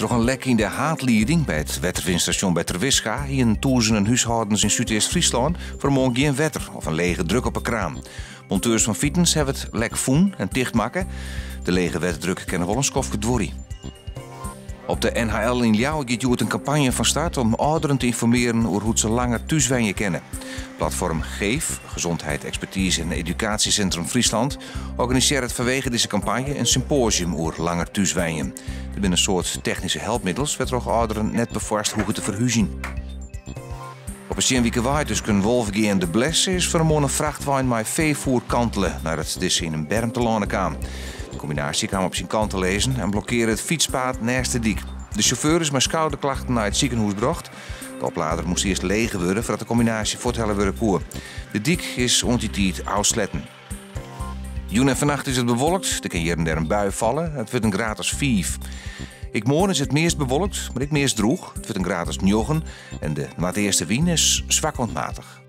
Troch in lek yn de haadlieding by it wetterwinstasjon by Terwisga hienen tûzenen húshâldens yn Súdeast-Fryslân fan 'e moarn gjin wetter of in lege druk op 'e kraan. Monteurs fan Vitens hawwe it lek fûn en tichtmakke. De lege wetterdruk kin noch wol in skoftke duorje. Op de NHL yn Ljouwert giet hjoed in kampanje fan start om âlderen te ynformearjen oer hoe't se langer thús wenje kinne. Platform GEEF, Gezondheid, Expertise en Educatiecentrum Friesland, organisearret fanwege dizze kampanje in sympoasium oer langer thús wenjen. Der binne in soad technyske helpmiddels wêrtroch âlderen net perfoarst hoege te ferhúzjen. Op 'e Stienwikerwei tusken Wolvegea en De Blesse is fan 'e moarn in frachtwein mei feefoer kantele neidat dizze yn in berm telâne kaam. De kombinaasje kaam op syn kant te lizzen en blokkearre it fytspaad nêst de dyk. De sjauffeur is mei skouderklachten nei it sikehûs brocht. De oplader moast earst lege wurde foardat de kombinaasje fuorthelle wurde koe. De dyk is oant dy tiid ôfsletten. Jûn en fannacht is it bewolkt, der kin hjir en dêr in bui falle. It wurdt in graad as fiif. Ek moarn is it meast bewolkt, mar ek meast drûch. It wurdt in graad as njoggen en de noardeastewyn is swak oant matich.